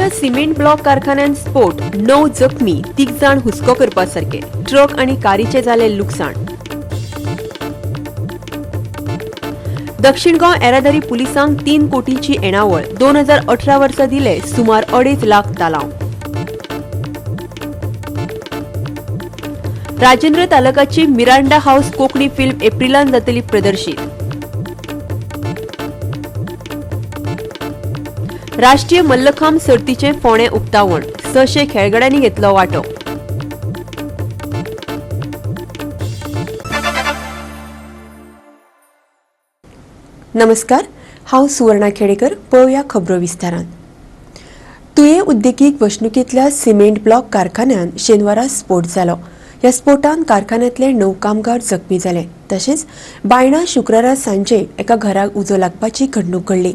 तुयेंच्या cement block कारखान्यात स्फोट, 9 जखमी, 3 जाण हुस्को करपा सारके. ट्रक आनी कारीचें जालें लुकसाण. दक्षिण गोंय येरादारी पुलिसांक 3 कोटींची येणावळ. 2018 वर्सा दिले सुमार 2.5 लाख तालांव. राजेंद्र तालकाची मिरांडा हाऊस कोंकणी फिल्म एप्रिलान जातली प्रदर्शीत. राष्ट्रीय मल्लखांब सर्तीचें फोंडें उक्तावण. 600 खेळगड्यांनी घेतलो वांटो. नमस्कार, हांव सुवर्णा खेडेकर. पळोवया खबरो विस्तारान. तुयें उद्देगीक वसणुकेंतल्या सिमेंट ब्लॉक कारखान्यांत शेनवारा स्फोट जालो. ह्या स्फोटान कारखान्यांतले 9 कामगार जखमी जाले. तशेंच बायणा शुक्रारा सांजे एका घराक उजो लागपाची घडणूक घडली.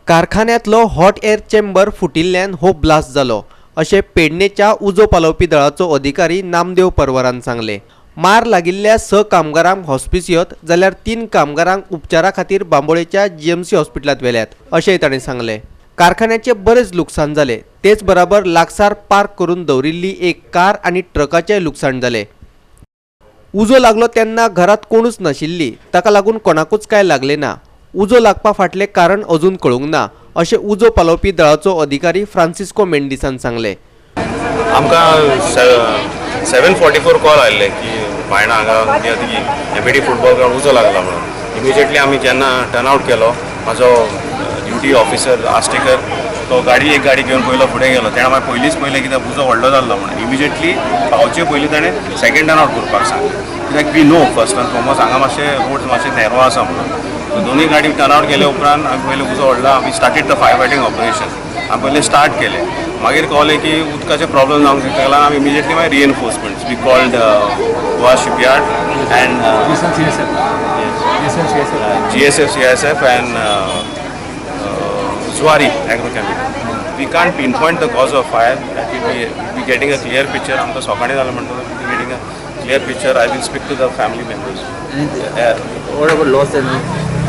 कारखान्यांतलो हॉट एअर चेंबर फुटिल्ल्यान हो ब्लास्ट जालो अशें पेडणेच्या उजो पालोवपी दळाचो अधिकारी नामदेव परवरान सांगलें. मार लागिल्ल्या 6 कामगारांक हॉस्पिसियोत जाल्यार 3 कामगारांक उपचारा खातीर बांबोळेच्या जीएमसी हॉस्पिटलांत व्हेल्यात अशेंय ताणें सांगलें. कारखान्याचें बरेंच लुकसाण जालें. तेच बराबर लागसार पार्क करून दवरिल्ली एक कार आनी ट्रकाचेंय लुकसाण जालें. उजो लागलो तेन्ना घरांत कोणूच नाशिल्ली, ताका लागून कोणाकूच कांय लागलें ना. उजो लागपा फाटलें कारण अजून कळूंक ना अशें उजो पालोवपी दळाचो अधिकारी फ्रांसिस्को मेंडिसान सांगलें. आमकां 7:44 कॉल आयिल्ले की बायणा हांगा near the MBD football ground उजो लागला म्हणून. इमिजिएटली आमी जेन्ना टर्न आवट केलो, म्हाजो ड्युटी ऑफिसर आस्टेकर तो गाडी एक गाडी घेवन पयलो फुडें गेलो. तेणें मागीर पयलींच पयलें कित्याक उजो व्हडलो जाल्लो म्हणून. इमिजिएटली पावचे पयलीं ताणें सेकेंड टर्न आवट करपाक सांगलें, कित्याक we know first and foremost हांगा मातशें रोड मातशें नॅरो आसा म्हणून. सो दोनूय गाडी टर्न आवट केले उपरांत आमी पयलें उजो व्हडलो, आमी started the fire fighting operation. आमी पयलें स्टार्ट केलें, मागीर कळ्ळें की उदकाचे प्रॉब्लम जावंक शकता, ताका लागून आमी इमिजिएटली मागीर reinforcements we called Goa shipyard and GSF, CISF and Zuari Agrochemical. We can't pinpoint the cause of fire. That will be getting a clear picture. आमकां सकाळीं जालें म्हणटकच we'll be getting a clear picture. I will speak to the family members. What about loss and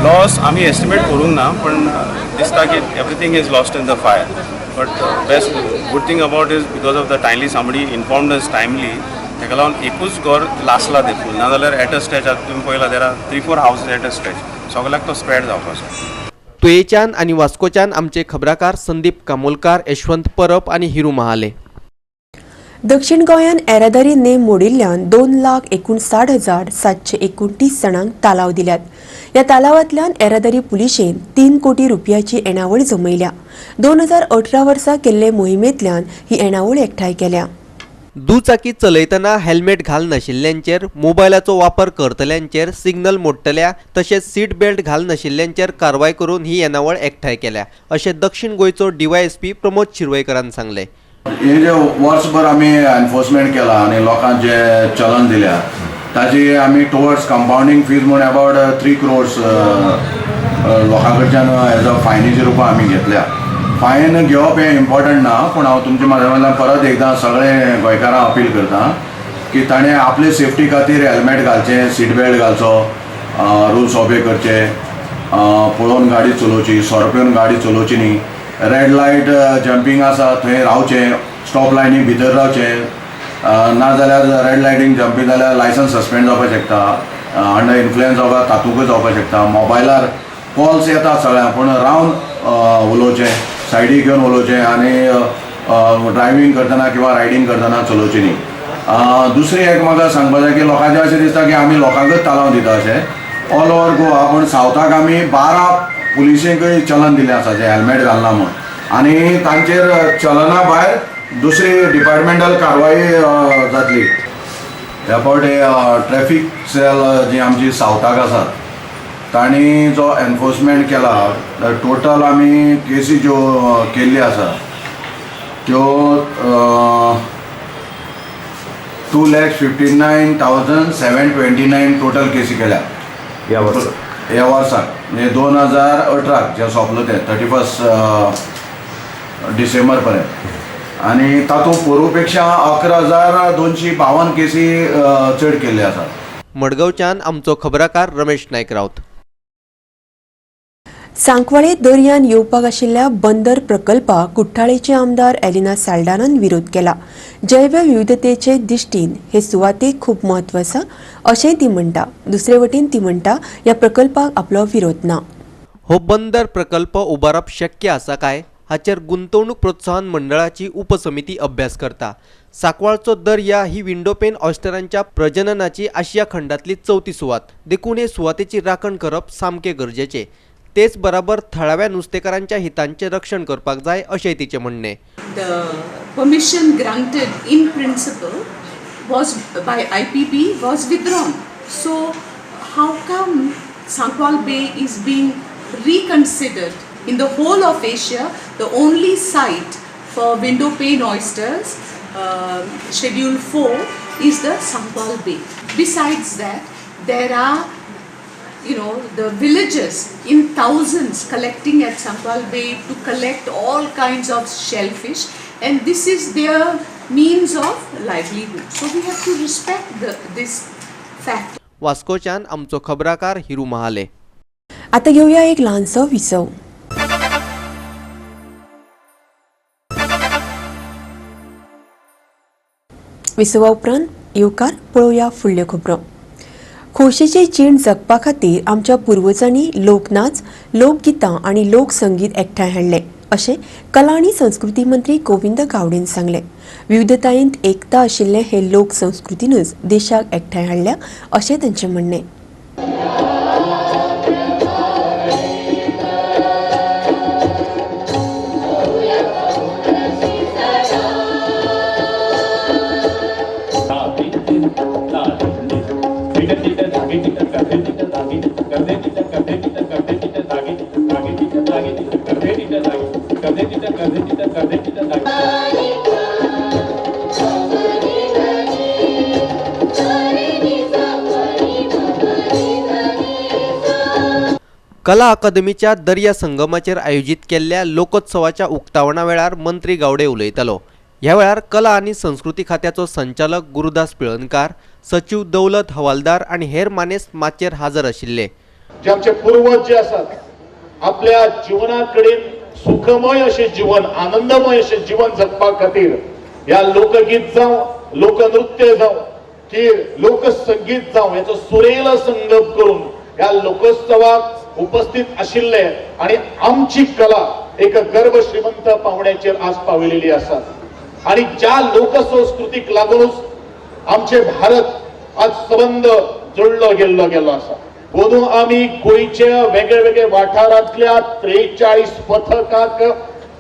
loss आमी estimate करूंक ना, पण दिसता की everything is lost in the fire. But best good thing about is because of the timely somebody informed us timely, ताका लागून एकूच घर लासला ते फूल, नाजाल्यार एट अ स्ट्रेच आतां तुमी पळयला there are 3-4 houses at a stretch, सगळ्याक तो स्प्रेड जावपाचो. तुयेच्यान आनी वास्कोच्यान आमचे खबराकार संदीप कामोलकार, यशवंत परब आनी हिरू महाले. दक्षिण गोंयांत येरादारी नेम मोडिल्ल्यान 2,59,729 जाणांक तालाव दिल्यात. ह्या तालावांतल्यान येरादारी पुलिशेन 3 कोटी रुपयाची येणावळ जमयल्या. 2018 वर्सा केल्ले मोहिमेंतल्यान ही येणावळ एकठांय केल्या. दुचाकी चलयतना हेल्मेट घालनाशिल्ल्यांचेर, मोबायलाचो वापर करतल्यांचेर, सिग्नल मोडटल्या तशेंच सीट बेल्ट घालनाशिल्ल्यांचेर कारवाय करून ही येणावळ एकठांय केल्या अशें दक्षिण गोंयचो डीवायएसपी प्रमोद शिरवयकरान सांगलें. हे जे वर्सभर आमी एनफोर्समेंट केला आनी लोकांक जे चलन दिल्या ताजी आमी टुवर्ड्स कंपावंडींग फीज म्हूण अबावट 3 क्रोर्स लोकां कडच्यान एज अ फायनीच्या रुपान आमी घेतल्या. फायन घेवप हें इम्पॉर्टंट ना, पूण हांव तुमच्या माध्यमांतल्यान परत एकदां सगळे गोंयकारांक अपील करता की ताणें आपले सेफ्टी खातीर हेल्मेट घालचें, सीट बेल्ट घालचो, रुल्स ओबे करचे, पळोवन गाडी चलोवची, सोरो पिवन गाडी चलोवची न्ही, रेड लायट जंपींग आसा थंय रावचें, स्टॉप लायनी भितर रावचें, नाजाल्यार रेड लायटींग जंपींग जाल्यार लायसन्स सस्पेंड जावपाक शकता, अंडर इन्फ्लुयन्स जावपाक तातूंकय जावपाक शकता. मोबायलार कॉल्स येता सगळ्यांक, पूण रावन उलोवचें, सायडीक घेवन उलोवचें आनी ड्रायव्हींग करतना किंवा रायडींग करतना चलोवची न्ही. दुसरी एक म्हाका सांगपा जाय की लोकांचें अशें दिसता की आमी लोकांकच तालांव दिता अशें ऑल ओवर गोवा, पूण सावथाक आमी 12 पुलिसेंकय चलन दिलें आसा जे हेल्मेट घालना म्हूण, आनी तांचेर चलना भायर दुसरी डिपार्टमेंटल कारवाई जातली. ह्या फावट ट्रॅफीक सेल जी आमची सावथाक आसा तांणी जो एनफोर्समेंट केला, टोटल आमी केसी ज्यो केल्ल्यो आसा त्यो 2,59,729 टोटल केसी केल्या ह्या वर्सा. ह्या वर्साक, म्हणजे 2018 जें सोंपलो तें 31 डिसेंबर पर्यंत, आनी तातूंत पोरूं पेक्षा 11,252 केसी चड केल्ले आसात. मडगांवच्यान आमचो खबराकार रमेश नायक राऊत. सांकवाळे दर्यान येवपाक आशिल्ल्या बंदर प्रकल्पाक कुठ्ठाळेचे आमदार एलिना साल्डानान विरोध केला. जैवविविधतेचे दिश्टीन हे सुवातेक खूब म्हत्व आसा अशेंय ती म्हणटा. दुसरे वटेन ती म्हणटा ह्या प्रकल्पाक आपलो विरोध ना. हो बंदर प्रकल्प उबारप शक्य आसा काय हाचेर गुंतवणूक प्रोत्साहन मंडळाची उपसमिती अभ्यास करता. सांकवाळचो दर्या ही विंडोपेन ऑयस्टरांच्या प्रजननाची आशिया खंडांतली चवथी सुवात, देखून हे सुवातेची राखण करप सामकें गरजेचें. तेच बराबर थळाव्या नुस्तेकारांच्या हितांचें रक्षण करपाक जाय अशें तिचें म्हणणें. The permission granted in principle was by IPB was withdrawn. So how come Sankwal Bay is being reconsidered in the whole of Asia, the only site for window pane oysters, Schedule 4 is the Sankwal Bay. Besides that, there are the villages in thousands collecting at Sankwal Bay to collect all kinds of shellfish, and this is their means of livelihood. So we have to respect this fact. वास्कोच्यान आमचो खबराकार हिरू महाले. आता घेऊया एक ल्हानसो विसव. विसवा उपरांत येवकार पळोवया फुडल्यो खबरो. खोशेची जीण जगपा खातीर आमच्या पुर्वजांनी लोकनाच, लोकगितां आनी लोकसंगीत एकठांय हाडलें अशें कला आनी संस्कृती मंत्री गोविंद गावडेन सांगलें. विविधतायेंत एकता आशिल्ले हे लोकसंस्कृतीनूच देशाक एकठांय हाडल्या अशें तांचें म्हणणें. कला अकादमीच्या दर्या संगमाचेर आयोजीत केल्ल्या लोकोत्सवाच्या उक्तावणा वेळार मंत्री गावडे उलयतालो. ह्या वेळार कला आनी संस्कृती खात्याचो संचालक गुरुदास पिळणकार, सचीव दौलत हवालदार आनी हेर मानेस्त माचयेर हाजर आशिल्ले. जे आमचे पूर्वज जे आसात आपल्या जिवना कडेन सुखमय अशें जीवन, आनंदमय अशें जीवन जगपा खातीर ह्या लोकगीत जावं, लोकनृत्य जावं की लोकसंगीत जावं हेचो सुरेल संगम करून ह्या लोकोत्सवाक उपस्थित आशिल्ले आनी आमची कला एक गर्भ श्रीमंत पावण्याचेर आज पाविलेली आसा. आनी ज्या लोकसंस्कृतीक लागूनच आमचे भारत आज सबंद जोडलो गेल्लो गेल्लो आसा. अंदू आमी गोंयच्या वेगळे वेगळे वाठारांतल्या 43 पथकाक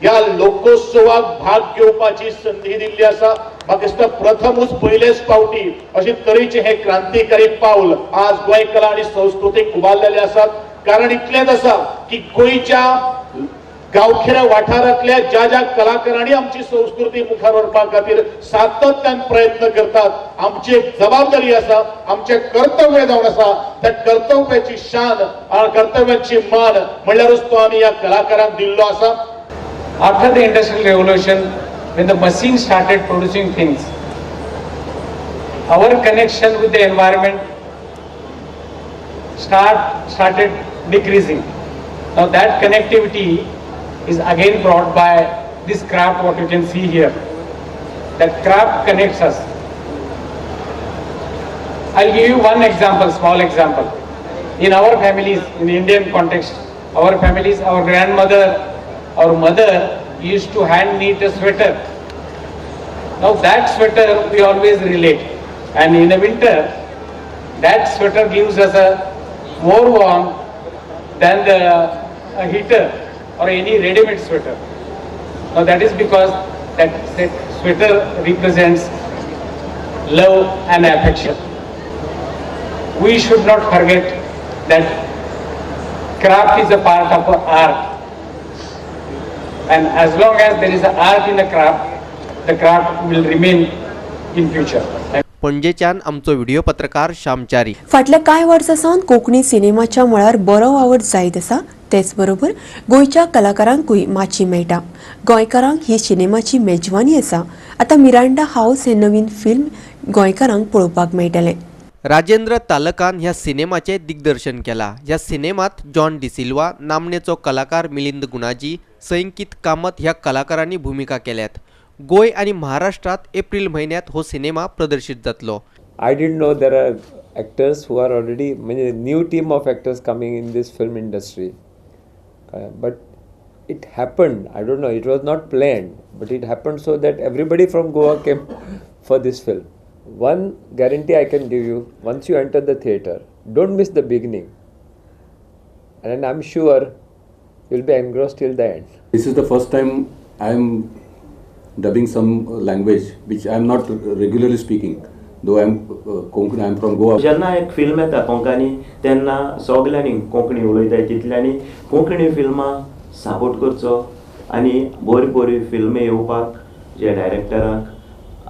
ह्या लोकोत्सवाक भाग घेवपाची संदी दिल्ली आसा. म्हाका दिसता प्रथमूच पयलेच फावटी अशे तरेचे हे क्रांतिकारी पावल आज गोंय कला आनी संस्कृतीक उबारलेले आसात. कारण इतलेंच आसा की गोंयच्या गांवगिऱ्या वाठारांतल्या ज्या ज्या कलाकारांनी आमची संस्कृती मुखार व्हरपा खातीर सातत्यान प्रयत्न करतात, आमची एक जबाबदारी आसा, आमचें कर्तव्य जावन आसा. त्या कर्तव्याची शान आनी कर्तव्याची मान म्हणल्यारूच तो आमी ह्या कलाकारांक दिल्लो आसा. After the Industrial Revolution, when the machine started producing things, our connection with the environment started decreasing. Now that connectivity is again brought by this craft, what you can see here. That craft connects us. I'll give you one example, small example. In our families, in the Indian context, our families, our grandmother, our mother used to hand knit a sweater. Now that sweater we always relate, and in the winter, that sweater gives us a more warm than the a heater or any ready-made sweater. Now that is because that sweater represents love and affection. We should not forget that craft is a part of our art, and as long as there is an art in the craft, the craft will remain in future. पणजेच्यान आमचो video पत्रकार श्यामचारी. फाटल्या कांय वर्सां सावन कोंकणी सिनेमाच्या मळार बरो वावर जायत आसा. तेच बरोबर गोंयच्या कलाकारांकूय माची मेळटा. गोंयकारांक ही सिनेमाची मेजवानी आसा. आतां मिरांडा हावस हें नवीन फिल्म गोंयकारांक पळोवपाक मेळटलें. राजेंद्र तालकान ह्या सिनेमाचें दिग्दर्शन केलां. ह्या सिनेमात जॉन डिसिल्वा, नामनेचो कलाकार मिलिंद गुणाजी, संकित कामत ह्या कलाकारांनी भुमिका केल्यात. गोंय आनी महाराष्ट्रांत एप्रिल म्हयन्यांत हो सिनेमा प्रदर्शीत जातलो. I didn't know there are actors who are already म्हणजे new team of actors coming in this film industry, but it happened. I don't know, it was not planned, but it happened so that everybody from Goa came for this film. One guarantee I can give you, once you enter the theatre, don't miss the beginning, and I am sure you will be engrossed till the end. This is the first time I am dubbing some language which I am not regularly speaking, though I am Konkani, I am from Goa. जेन्ना एक film येता कोंकणी तेन्ना सगल्यांनी कोंकणी उलयताय, तितल्यांनी कोंकणी फिल्मां support करचो आनी बरी बरी फिल्मां येवपाक जे डायरेक्टरांक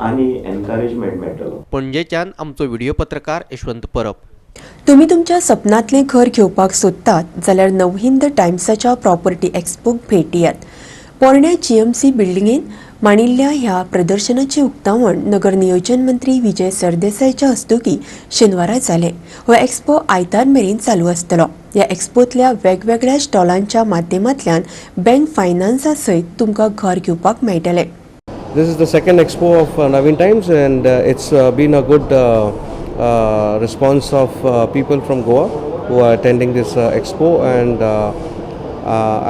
आनी एनकरेजमेंट मेळटलो. पणजेच्यान आमचो व्हिडिओ पत्रकार यशवंत परब. तुम्ही तुमच्या सपनांतलें घर घेवपाक सोदतात जाल्यार नवहिंद टायम्साच्या प्रॉपर्टी एक्स्पोक भेट दियात. पोरण्या जीएमसी बिल्डिंगेन मांडिल्ल्या ह्या प्रदर्शनाचें उक्तावण नगर नियोजन मंत्री विजय सरदेसायच्या हस्तुकीं शेनवारा जालें. हो एक्स्पो आयतार मेरेन चालू आसतलो. ह्या एक्स्पोंतल्या वेगवेगळ्या स्टॉलांच्या माध्यमांतल्यान बँक फायनान्सा सयत तुमकां घर घेवपाक मेळटलें. This is the second expo of Navhind Times, and it's been a good response of people from Goa who are attending this expo, and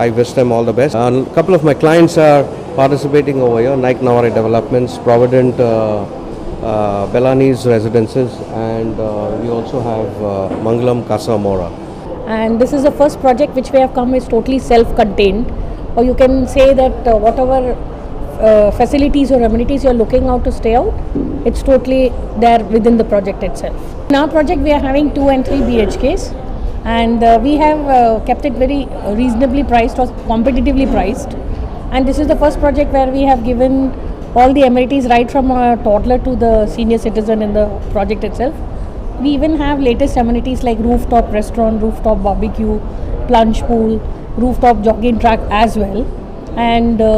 I wish them all the best. A couple of my clients are participating over here, Nike Nawari Developments, Provident Bellani's Residences, and we also have Mangalam Casa Mora. And this is the first project which we have come is totally self-contained, or you can say that whatever facilities or amenities you are looking out to stay out, it's totally there within the project itself. In our project we are having 2 and 3 BHKs, and we have kept it very reasonably priced or competitively priced. And this is the first project where we have given all the amenities right from a toddler to the senior citizen in the project itself. We even have latest amenities like rooftop restaurant, rooftop barbecue, plunge pool, rooftop jogging track as well. And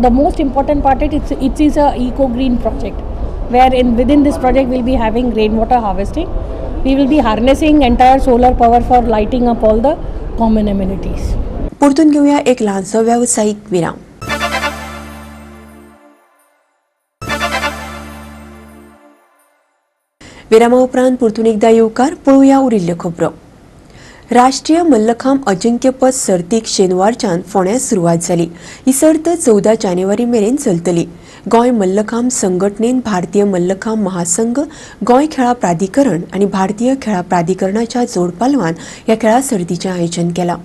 the most important part is it is a eco-green project, where within this project we'll be having rainwater harvesting. We will be harnessing entire solar power for lighting up all the common amenities. परतून घेऊया एक ल्हानसो व्यावसायिक विराम. विरामा उपरांत परतून एकदा येवकार. पळोवया उरिल्ल्यो खबरो. राष्ट्रीय मल्लखांब अजिंक्यपद सर्तीक शेनवारच्यान फोंड्यां सुरवात जाली. ही सर्त 14 जानेवारी मेरेन चलतली. गोंय मल्लखांब संघटनेन भारतीय मल्लखांब महासंघ, गोंय खेळां प्राधिकरण आनी भारतीय खेळां प्राधिकरणाच्या जोडपालवान ह्या खेळां सर्तीचें आयोजन केलां.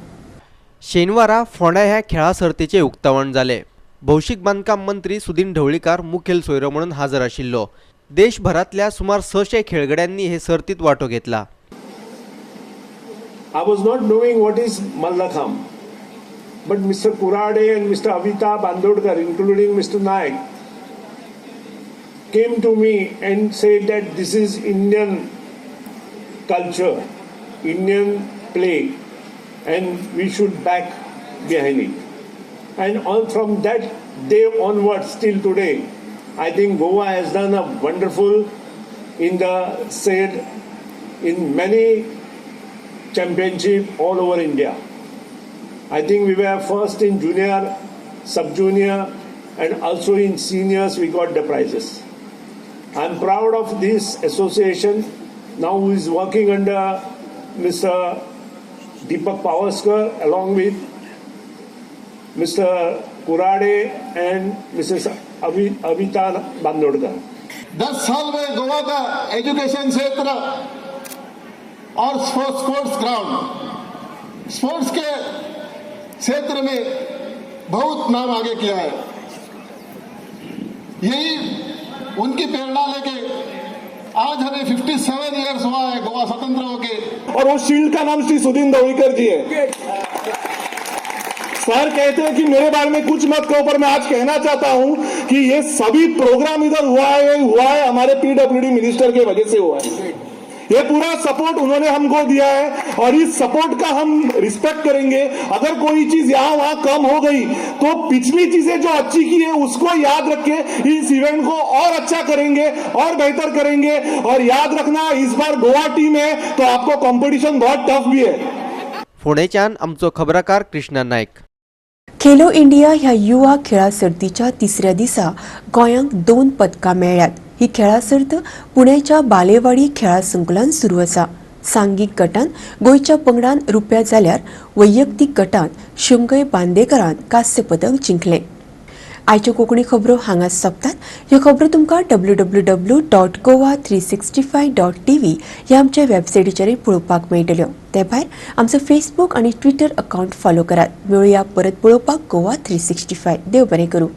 शेनवारा फोंड्या ह्या खेळां सर्तीचें उक्तावण जालें. भौशीक बांदकाम मंत्री सुदीन ढवळीकार मुखेल सोयरो म्हणून हाजर आशिल्लो. देशभरांतल्या सुमार 600 खेळगड्यांनी हे सर्तीत वांटो घेतला. I was not knowing what is Mallakhamb, but Mr. Kurade and Mr. Avita Bandodkar, including Mr. Naik, came to me and said that this is Indian culture, Indian play, and we should back behind it. And all from that day onwards till today, I think Goa has done a wonderful in the said in many championship all over India. I think we were first in junior, sub-junior, and also in seniors we got the prizes. I am proud of this association now who is working under Mr. Deepak Pavaskar along with Mr. Kurade and Mrs. Avita Bandodkar. 10 साल में गोवा का education क्षेत्र और sports ground, sports K क्षेत्र में बहुत नाम आगे किया है। यही उनकी प्रेरणा लेके आज हमें 57 इयर्स हुआ है गोवा स्वतंत्र होके। और वो शील्ड का नाम श्री सुदीन ढवळीकर जी है। सर कहते हैं कि मेरे बारे में कुछ मत कहो, पर मैं आज कहना चाहता हूं कि ये सभी प्रोग्राम इधर हुआ है हमारे पीडब्ल्यूडी मिनिस्टर के वजह से हुआ है। ये पूरा सपोर्ट उन्होंने हमको दिया है और इस सपोर्ट का हम रिस्पेक्ट करेंगे। अगर कोई चीज यहां वहां कम हो गई तो पिछली चीजें जो अच्छी की है उसको याद रख के इस इवेंट को और अच्छा करेंगे और बेहतर करेंगे। और याद रखना, इस बार गोवा टीम है तो आपको कंपटीशन बहुत टफ भी है। फोंडेच्यान आमचो खबराकार कृष्णा नायक। खेलो इंडिया ह्या युवा खेळा सर्तीच्या तिसऱ्या दिसा गोंयांक 2 पदकां मेळ्ळ्यात। ही खेळा सर्त पुण्याच्या बालेवाडी खेळा संकुलान सुरू आसा। सांघीक गटान गोंयच्या पंगडान रुप्या जाल्यार वैयक्तीक गटान शृंगय बांदेकरान कांस्य पदक जिंकलें। आयच्यो कोंकणी खबरो हांगाच सोंपतात। ह्यो खबरो तुमकां www.goa365.tv ह्या आमच्या वेबसायटीचेर पळोवपाक मेळटल्यो। ते भायर आमचो फेसबूक आनी ट्विटर अकावंट फॉलो करात। मेळुया परत पळोवपाक गोवा 365। देव बरें करूं।